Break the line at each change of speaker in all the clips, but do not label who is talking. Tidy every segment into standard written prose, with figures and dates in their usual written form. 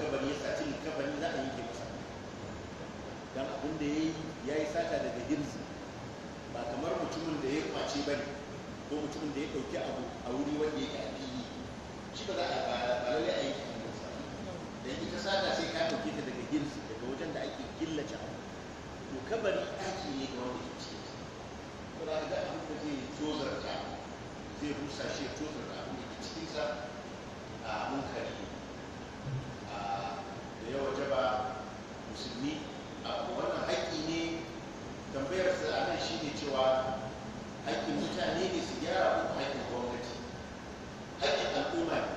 kabari ya saci likafani za a yanke masa. Dan abin da ya yi sata daga hirzi, ba kamar mutumin da ya kwace ba ne ko mutumin da ya ɗauki abu a wuri wanda yake a fili, shi ba za a ba lallai a yanke hannunsa. Dan ita sata sai ka ɗauke ta daga hirzi, daga wajen da ake killace abu. To kabari ɗaki ne ga wanda ke cikin sa. Ko da ga abin da zai tozarta, zai rusa shi ya tozarta abin da ke cikin sa, a munkari ne. Da ya wajaba musulmi a wannan haƙƙi ne. Tambayar sa a nan shine cewa haƙƙin mutane ne su gyara ko haƙƙin gwamnati? Haƙƙin al'umma ne.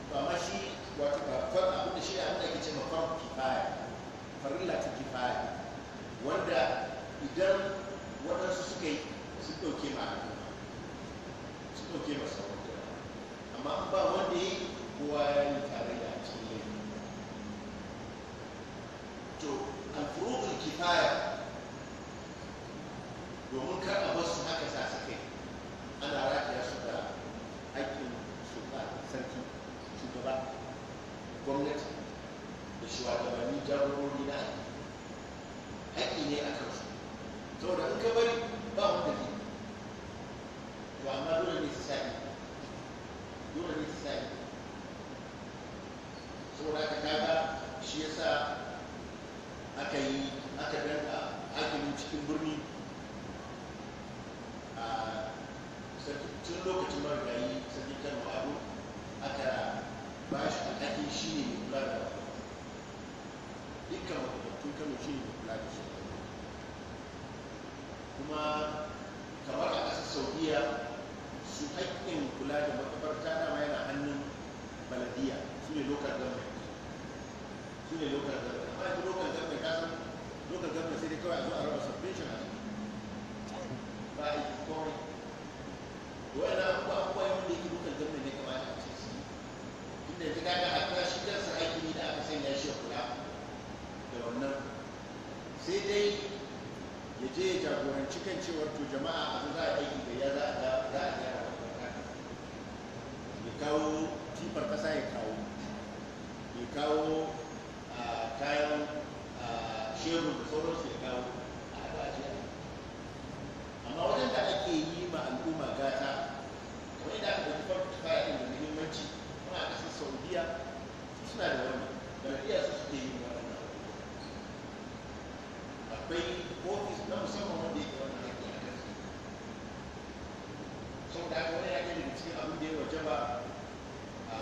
To amma shi wato abin da shi abin da ake cewa farko kifaya, farilla ta kifaya, wanda idan waɗansu suka yi sun ɗauke ma al'umma, sun ɗauke ma sauran jama'a. Amma in ba wanda ya yi, kowa ya yi tarayya a cikin laifi. To alfuru'ul kifaya, domin kar a bar su haka sa su kai, ana rataya su da haƙƙin sultan, sarki, shugaba, gwamnati da shugabanni, jagorori na addini. Haƙƙi ne a kansu, saboda in ka bari ba wanda zai. To amma dole ne su sa ido, dole ne su sa ido. Saboda haka kaga shi yasa aka yi aka danka hakimin cikin birni a tun lokacin marigayi Sarki Kano Ado, aka ba shi alhakin shi ne mai kula da dukkan makabartun Kano, shi ne mai kula da su. Kuma kamar a ƙasar Saudiya, su haƙƙin kula da makabarta dama yana hannun baladiya, su ne local government, su ne local government. Amma yanzu local government, ka san local government, sai dai kawai a zo a raba subvention a ba a yi komai. Wannan abubuwa wanda yake local government ne kamata a ce su yi, tunda yanzu kaga hatta shi kansa hakimi da aka sanya shi ya kula da wannan, sai dai ya je ya jagoranci kan cewar to jama'a, a zo za a aiki da ya za a gyara makabarta, ya kawo tifar kasa, ya kawo kayan shebur da sauransu, ya kawo a haɗu a jiya. Amma wajen da ake yi ma al'umma gata, kamar yadda aka ɗauki farko kifaya ɗin da muhimmanci, kuma a ƙasar Saudiya su suna da wannan, baladiya su suke yin waɗannan abubuwa. Akwai ofis na musamman wanda yake wannan haƙƙi a kansu. Saboda haka wani ya daga cikin abin da ya wajaba a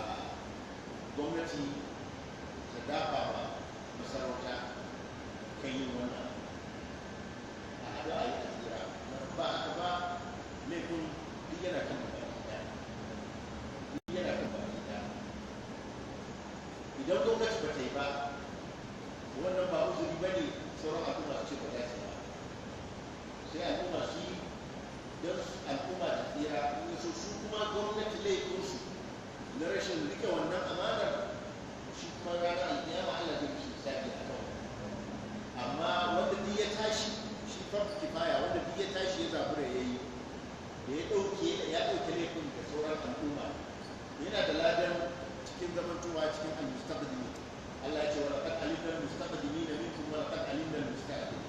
gwamnati ta dafa ma masarauta kan yin wannan, a haɗu a yi a tsira. Ba haka ba, laifin duk yana kan baki ɗaya, duk yana kan baki ɗaya. Idan gwamnati ba ta yi ba, wannan ba uzuri ba ne sauran al'umma su ce ba za su ba. Sai al'umma su yi don al'umma ta tsira. In so su kuma gwamnati, laifinsu na rashin rike wannan amanar, shi kuma ranar alkiyama Allah zai mishi hisabi a kan. Amma wanda duk ya tashi, shi farko kifaya, wanda duk ya tashi ya zabura ya yi, da ya ɗauke, ya ɗauke laifin da sauran al'umma, yana da ladan cikin zamantowa cikin al-mustaqdimin. Allah ya ce: "Wa laqad alimna al-mustaqdimina minkum wa laqad alimna al-musta'khirin."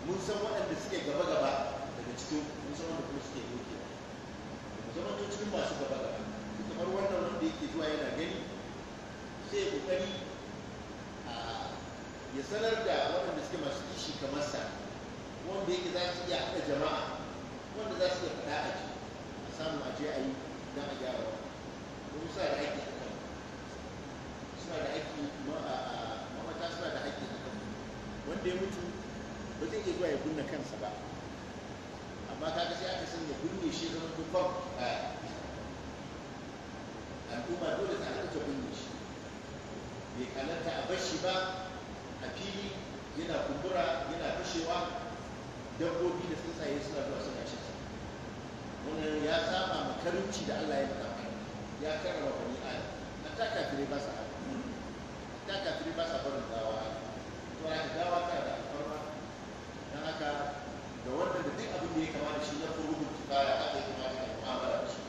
Mun san waɗanda suke gaba gaba daga cikin, mun san wanda kuma suke dokewa. Mu zama cikin masu gaba gaba, kamar wannan wanda yake zuwa yana gani, sai ya kokari ya sanar da waɗanda suke masu kishi kamar sa, wanda yake za su iya haɗa jama'a, wanda za su iya faɗa a ji, a samu a je a yi don a gyara wannan. Domin suna da haƙƙi a kan, suna da haƙƙi, mamata suna da haƙƙi a kan. Wanda ya mutu ba zai iya zuwa ya binne kansa ba, amma kaga sai aka sanya binne shi zama dubban al'umma, dole ta haɗu ta binne shi. Bai kalanta a bar shi ba a fili yana kumbura, yana fashewa, dabbobi da tsuntsaye suna zuwa suna cin sa. Wannan ya saba ma karimci da Allah ya faɗa, ya karrama bani Adam. Hatta kafirai ba sa haka, hatta kafirai ba sa barin gawa haka. To haka gawa tana da alfarma. Don haka da wanda da duk abin da ya kama da shi na furudul kifaya, haka ya kamata a mu'amala da shi.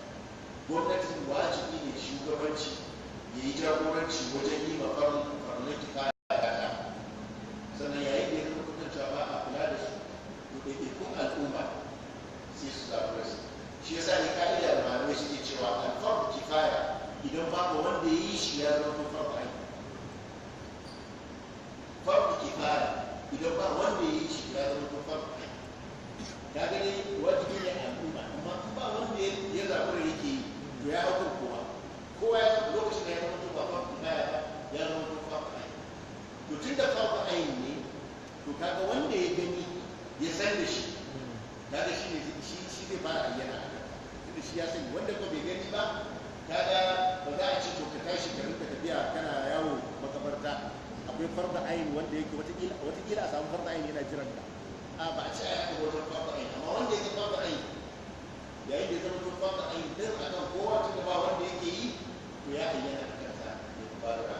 Gwamnati wajibi ne shugabanci ya yi jagoranci wajen yi ma farlan kifaya. Idan ba wanda ya yi shi, ya zama to fardu ain. Ka gani, wajibi ne a al'umma, amma in ba wanda ya zabura yake yi, to ya hau kan kowa. Kowa ya lokacin da ya zama to ba fardu kifaya ba, ya zama to fardu ain. To tun da fardu ain ne, to kaga wanda ya gani ya san da shi, kaga shi ne shi zai fara ayyana a kanka, tunda shi ya sani. Wanda ko bai gani ba, kaga ba za a ce to ka tashi ka rinka tafiya kana yawo makabarta, akwai farda ayin wanda yake watakila a samu farda ayin yana jiran ka. A ba a ce a yaka wajen farda ayin, amma wanda yake farda ayin, yayin da ya zama to farda ayin din akan kowa, tunda ba wanda yake yi, to ya ayyana a kansa ya fara.